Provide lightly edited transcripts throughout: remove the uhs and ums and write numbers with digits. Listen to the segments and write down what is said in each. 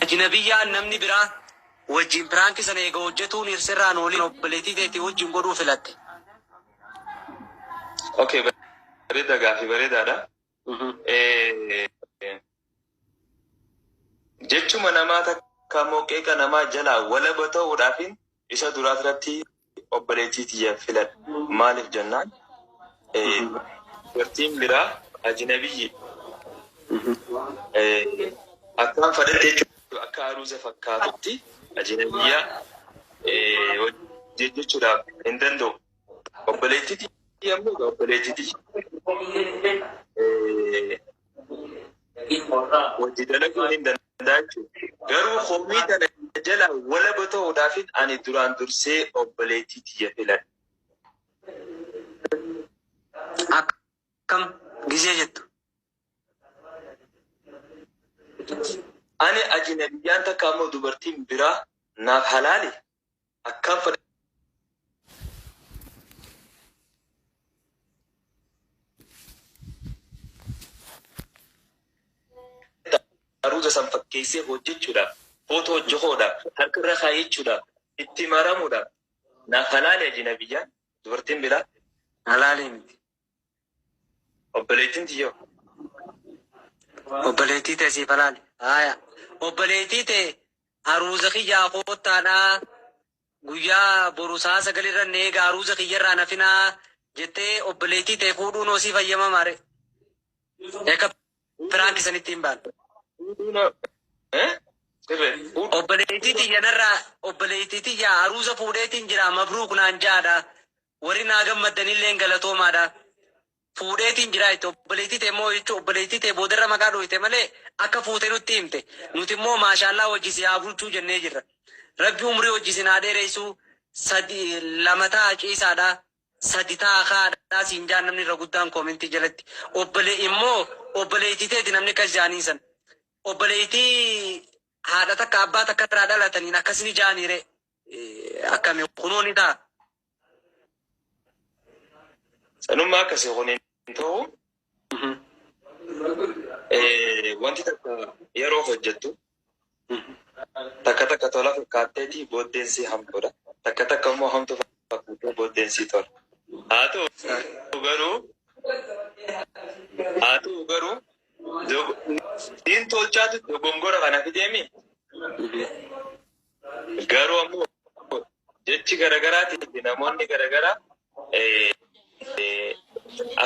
Ajnabiyyaan namni biraa wajjin piraanki sana eega hojjetuun hirsirraan ooliin obboleettii teetii wajjin godhuu filatte. Okay, bareeda gaafii bareedaadha. Jechuma namaa takka immoo qeeqa namaa jalaa walaba ta'uudhaafin isa duraa irratti obboleettii tiyya filadha. Maaliif jennaan dubartiin biraa ajnabiyyi akkaan fadhatte jechuudha akka aruuza fakkaatutti ajnabiyyaa hojjechuudhaaf hin danda'u. Obboleettii tiyya immoo obboleettii tiyya hojii dalaguun hin danda'a jechuudha. Garuu komii tana jala walaba ta'uudhaafin ani duraan dursee obboleettii tiyya filadha. Akkam gizee jettu. Ani ajnabiyyaan takka ammoo dubartiin biraa naaf halaali akkaan fedha aruuza san fakkeessee hojjechuudhaaf, footoo hojjechuudhaaf, harka irra kaayyachuudhaaf, itti maramuudhaaf naaf halaali ajnabiyyaan dubartiin biraa. Halaalii miti. Obboleettiin tiyya. Obboleettii tee siif halaali. Haaya. Obboleettii tee aruuza kiyyaa koottaadhaa guyyaa boru sa'a 9 irra na eega aruuza kiyyarraa nafinaa jettee obboleettii tee fuudhuun hoo siif hayyamamaa ree? Akka piraanki sanitti hin baane. Obboleettii tiyya narraa obboleettii tiyya aruuza fuudheetiin jira mabruuk naan jaadha. Warri naa gammaddanilleen galatoomaadha. Fuudheetiin jira jette obboleettii tee immoo jechuun obboleettii tee boodarra maqaa dhooyte malee akka fuute nutti himte. Nuti immoo maashaallaa wajji si haa bulchuu jennee jirra. Rabbi umrii wajji isin haa dheereessu sadi lama ta'a ciisaadha. Sadi ta'a kaadha siin jaan namni irra guddaan koomentii jalatti. Obbole immoo obboleettii teeti namni akkas jaaniin san. Obboleettii haadha takka abbaa takka irraa dhalataniin akkas ni jaanii ree. Akkami kunoo ni ta'a. Sanummaa akkasii kun hin ta'u. Wanti takka yeroo hojjettu takka takka tola fakkaatteeti booddeen sii hamtuudha. Takka takka immoo hamtu fakkaattee booddeen sii tola. Haa ta'u garuu haa ta'u garuu diin tolchaatu dogongora kana fideemi. Garuu ammoo jechi garaagaraatii fi namoonni garaagaraa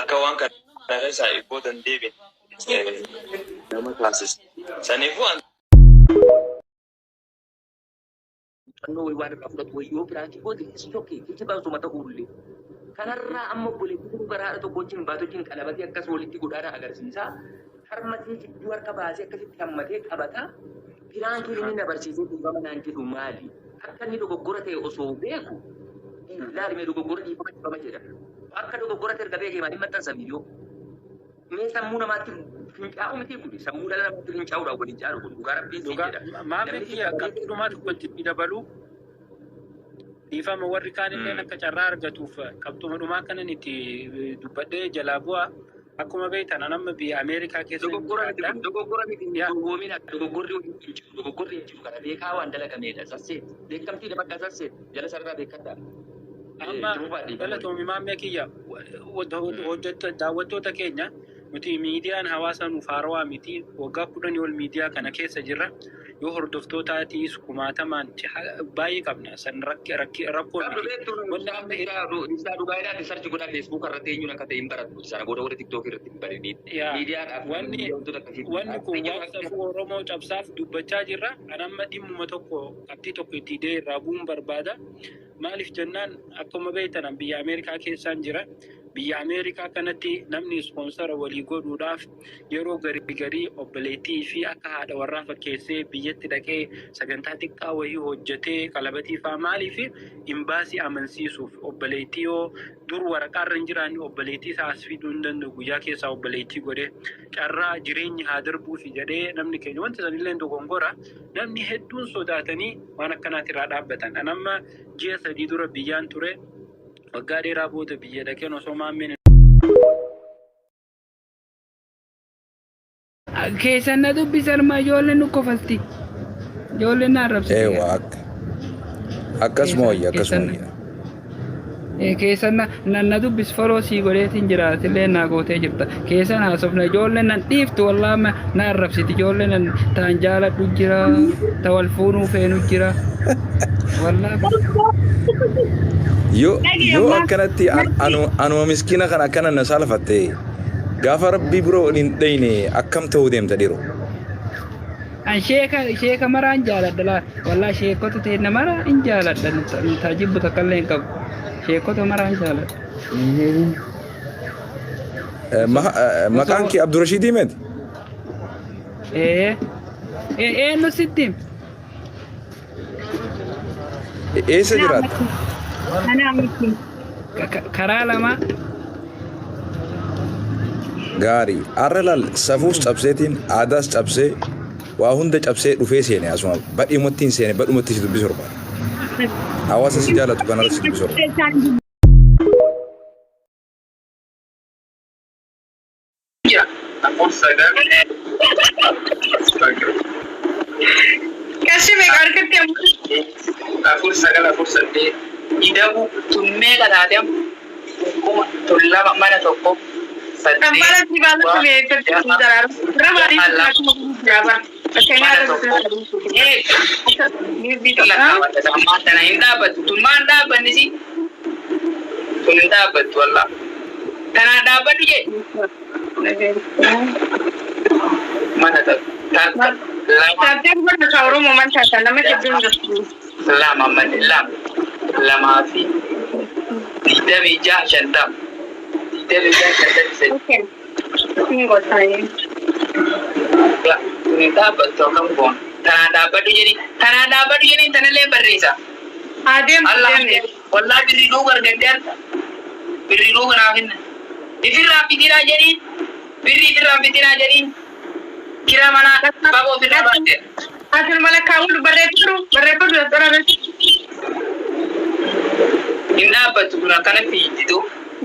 akka waan kana keessaa booda hin deebine nama taasisa. Saniifuu an Muuxannoo wayii waan irraa fudhatu wayii yoo piraankii goote it's okay kijiba osuma ta'uullee. Kanarraa amma obboleettii kun gara haadha tokko wajjin baatu wajjin qalabatii akkas walitti godhaadha agarsiisa. Harma isii jidduu harka baasee akkasitti hammatee qabata. Piraankiin inni na barsiisee dhiifama naan jedhu maali? Akka inni dogoggora ta'e osoo beeku laali mee dogoggora dhiifama dhiifama jedha. Akka dogoggora ta'e erga beekee maaliif maxxansa viidiyoo? Mee sammuu namaatti fincaa'u miti kun sammuu dhala namaatti fincaa'uudhaan waliin caalu kun dhugaa rabbiin siin Dhugaa jedha. maammee Namni kiyya fincaa'ee qabxiidhumaa tokko itti dabaluu dhiifama warri kaan illeen akka carraa argatuuf qabxuma dhumaa kanan itti dubbadhee jalaa bu'a. Akkuma beektan an amma biyya Ameerikaa keessa hin Dogoggora miti jiraadha. kun dogoggora miti hin Yaa gowwoomina dogoggorri hojii hin jiru dogoggorri hin jiru kana beekaa waan dalagameedha sasseet beekamtii bakka sasseet jala sarara beekadha. Amma Itti fufaa dhiifama waliin. galatoomi maammee kiyya hojjettoota daawwattoota keenya nuti miidiyaan hawaasaa nuuf haarawaa miti waggaa 10 ol miidiyaa kana keessa jirra yoo hordoftootaatiis kumaatamaan baay'ee qabna san rakkoo Qabdu miti beektu wanni amma ibsaa dhugaa ilaati sarchi godhaa Facebook irratti eenyuun akka ta'e hin barattu sana booda warri TikTok irratti hin barini. Yaa Miidiyaadhaaf wanni wantoota akkasii wanni kun waan safuu Oromoo cabsaaf dubbachaa jirra. An amma dhimmuma tokko qabxii tokko itti idee irraa bu'uun barbaada. Maaliif jennaan akkuma beektan an biyya Ameerikaa keessaan jira. Biyya Ameerikaa kanatti namni ispoonsara walii godhuudhaaf yeroo garii garii obboleettii fi akka haadha warraa fakkeessee biyyatti dhaqee sagantaa xiqqaa wayii hojjetee qalabatii faa maaliif imbaasii amansiisuuf obboleettii yoo dur waraqaarra hin jiraanne obboleettii isaa as fiduu hin danda'u guyyaa keessaa obboleettii godhee carraa jireenyi haa darbuufi jedhee namni keenya wanti sanillee dogongora namni hedduun sodaatanii waan akkanaati irraa dhaabbatan. An amma ji'a 3 dura biyyaan ture. Waggaa dheeraa booda biyya dhaqeen osoo maammeen Keessan na dubbisan ma ijoolleen nu kofalti. Ijoolleen na arrabsiti. Eewa akka. Akkasuma wayya akkasuma wayya. Keessan na na dubbis, follow sii godheetiin jira, atillee naa gootee jirta. Keessan haasofna. Ijoolleen nan dhiiftu, wallaa na arrabsiti. Ijoolleen nan taan jaaladhu jira, ta wal fuunuu feenu jira. Wallaa. Yoo akkanatti anuma miskiina kana akkana na saalfatte, gaafa rabbii biroo hin dhayne akkam ta'uu deemta dhiiroo? An sheeka maraan jaaladha laa. Wallaa sheekota ta'e mara hin jaaladha. Taajibbu takka illee hin qabu. Sheekota maraan jaaladha. Maqaan kee Abdurashiidii miti? Ee. Eenyu sitti? Eessa jiraatta? Ana miti. Karaa lama. Gaarii. Har'a laal, safuus cabseetiin, aadaas cabsee, waa hunda cabsee dhufee seene. Asuma badhimatti hin seene, badhumatti si dubbisu barbaada. Hawaasa si jaalatu kanarra si dubbisu barbaada. Jira. 4 9 Qarshii meeqa argatte amma? 4 9 4 8 idabu tun meeqa taate amma? 1000 tun lama mana tokko saddeet. Kampala si baala tumee daraaru. Rama Mana tokko. Ammaan tana hin dhaabbattu. Tun maan dhaabbanni si? Tun hin dhaabbattu wallaa. Tanaan dhaabbadhu jedhi. Mana takka lama. Taateen godhata Oromoo man taatan nama hedduun jirtu. Lama malee lama 2 fi 26 50 26 53. Okay. Hin gotaayee. Tun hin dhaabbattu, akkam goona? Tanaan dhaabbadhu jedhi. Tanaan dhaabbadhu jedhi, tanallee barreessa. Adeemtu Allah deemne. Wallaa birrii dhuuga argattee harka. Birrii dhuuga naaf hinna. Ifirraa fitinaa jedhiin. Birrii ifirraa fitinaa jedhiin. Kira manaa baga ofirraa baate. Asin malakkaawwan barreeffadhu barreeffadhu daftara. Hin dhaabbattu kun akkanatti hijitu.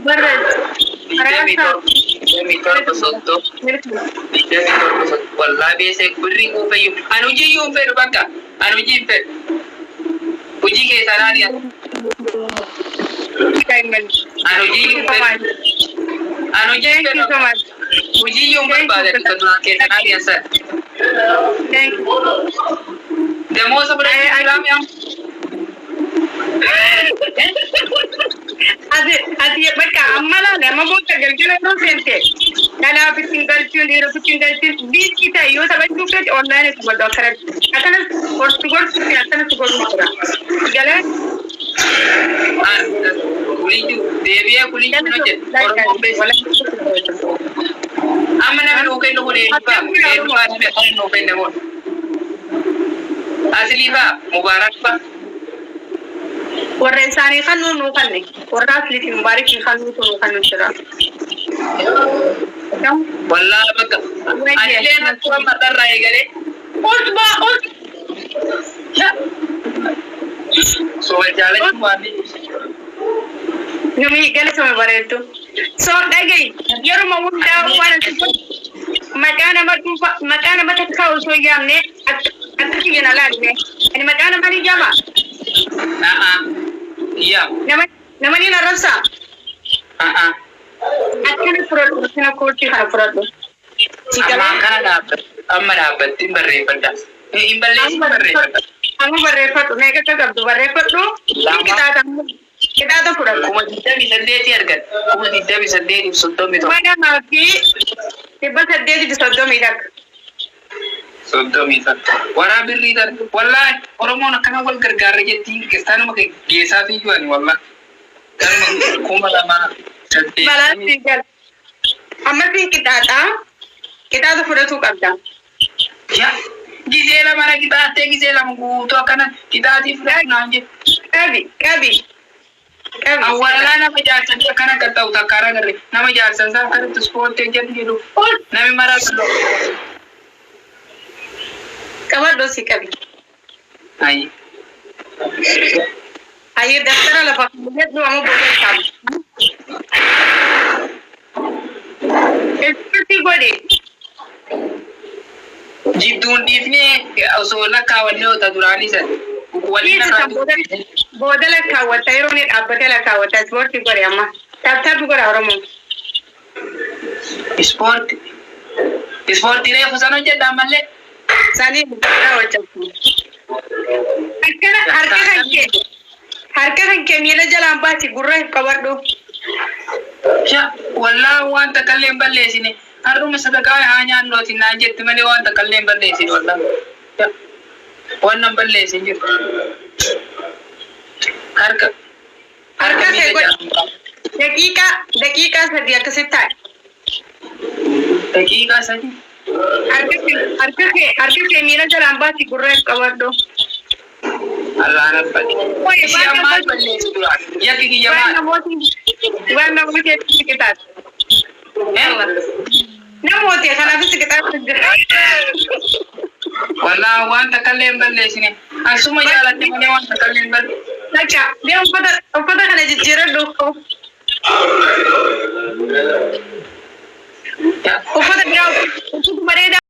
Barreessu. 27, 27 30, 27 30. Wallaa beesee birrii kuufeyyuu. Ani hojii iyyuu hin fedhu bakka. Ani hojii hin fedhu. Hojii keessaa naani. Ani hojii iyyuu hin fedhu. Ani hojii hin Thank you fedhu. so much. Hojii iyyuu hin barbaade isa duraan keessaa naani asan. Thank you. Damoosa bira jiraame amma. Ati bakka amma laale, amma booda galgala yeroo seente dhalaaf ittiin galchuun, dhiira ittiin galchuun biiskii ta'e yoo taphachuu feete online itti godhu, akkanatti akkanas gorsu gorsu fi akkanatti godhu jira. Galee. Kuliyyuu deebi'ee kuliyyuu hojjetu. Oromoon beeksisa. Amma namni nuu kennu kun eenyufaa? Eenyufaa namni akkana nuu kenne kun? Aslii faa? Mubaarak faa? Warra isaanii kan nuu kanne, warra Aslii fi Mubaarakii kan nuutu nuu kannu jira. Wallaa bakka. Anillee natti waan matarraa eegalee. Usba us. So wal jaalachuu waan Numi galatoomi bareeddu. So dhagayi, yeruma hundaa waan ati maqaa nama dhuunfaa, maqaa nama takkaa osoo hin yaamne akka kiyya na laalle. Ani maqaa nama ni yaama. A'a. Yaa. Nama ni arrabsaa. A'a. Akkana fudhadhu, akkana kootii kana fudhadhu. Si Ammaan galee. kana dhaabbatti. Amma dhaabbatti hin barreeffadha. Hin balleessin, barreeffadha. Amma barreeffadhu, meeqa akka qabdu barreeffadhu. Lama. Qixaaxa fudhadhu. 28,000 argadha. 28,031. 2831. 31. Waraa birrii darbe. Wallaahi Oromoon akkana wal gargaarra jettiin kiristaanuma geessaa fi ani wallaahi. Kanuma kuma lamaa Balaan saddeettamii si gala. Amma siin qixaaxaa qixaaxa fudhatuu qabda. Ya, gisee lama na qixaattee, gisee lama guutuu akkana qixaatii fudhatu naan jedhu. Qabi, qabi, qabi. Awwaalalaa nama jaarsanii akkana qaxxa'u takka agarre, nama jaarsan isaa akkanatti ispoortii hojjetu jedhu nami maraa qaxxa'u. Qabadhu si qabi. Ayi. Ayyee, daftara lafa jedhu, amma booda qabu. Ispoortii godhi. Jidduun dhiifnee osoo lakkaawwannee ota duraanii san. Waliin Dhiisi irraa san booda booda lakkaawwatta yeroo inni dhaabbatee lakkaawwatta ispoortii godhe amma. Tap tap godha Oromoo. Ispoortii. Ispoortii reefu san hojjedha ammallee. Sanii irraa hojjetu. Harka harka kan kee harka kan kee miila jalaan baasi gurra hin qabadhu. Wallaa waan takka illee hin balleessine. Har'uma sadaqaa haa nyaannooti naan jetti malee waan takka illee hin balleessine wallaa. Waan nan balleessin jiru. Harka Harka kee miila godhi. jalaan baasi. Daqiiqaa daqiiqaa sadii akkasitti taa'e. Daqiiqaa 3. Harka kee harka kee harka kee miila jalaan baasi gurra hin qabadhu. Allaan abbate. Oye, Ishee waan ammaas namooti balleessu duraan. Yakki kiyya waan maal? namooti waan namooti si qixaatu. Eh? Namooti kanaafis si qixaatu jira. Wallaa waan takka illee hin balleessine. Asuma jaalatte malee waan takka illee hin balleessine. Lakka, mee uffata uffata kana jijjiiradhu. Uffata biraa uffata bareedaa.